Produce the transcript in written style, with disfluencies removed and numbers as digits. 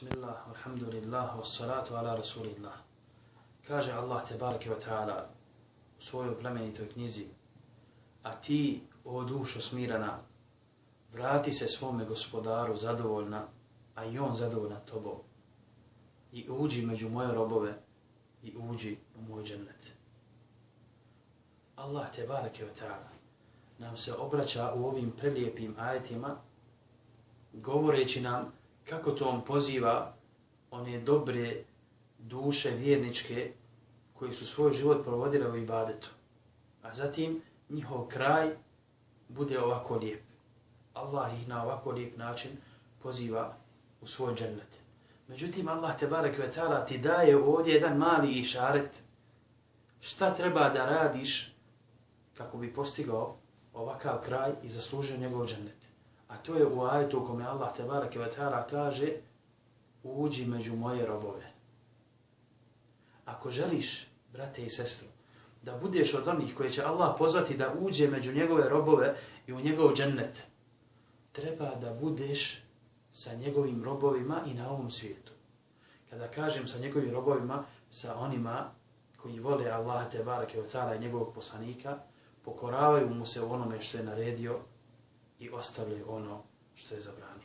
Bismillah, alhamdulillah, wassalatu ala rasulillah. Kaže Allah tebareke wa ta'ala u svojoj plemenitoj knjizi: a ti, o dušo smirana, vrati se svome gospodaru zadovoljna, a i on zadovoljna tobom. I uđi među moje robove i uđi u moj džennet. Allah tebareke wa ta'ala nam se obraća u ovim prelijepim ajetima, govoreći nam kako to on poziva one dobre duše vjerničke koji su svoj život provodile u ibadetu. A zatim njihov kraj bude ovako lijep. Allah ih na ovako lijep način poziva u svoj džennet. Međutim, Allah tebareke ve ta'ala ti daje ovdje jedan mali išaret šta treba da radiš kako bi postigao ovakav kraj i zaslužio njegov džennet. A to je u ajetu u kome Allah tebareke ve ta'ala kaže: uđi među moje robove. Ako želiš, brate i sestro, da budeš od onih koji će Allah pozvati da uđe među njegove robove i u njegov džennet, treba da budeš sa njegovim robovima i na ovom svijetu. Kada kažem sa njegovim robovima, sa onima koji vole Allah tebareke ve ta'ala i njegovog poslanika, pokoravaju mu se u onome što je naredio i ostavljaju ono što je zabranio.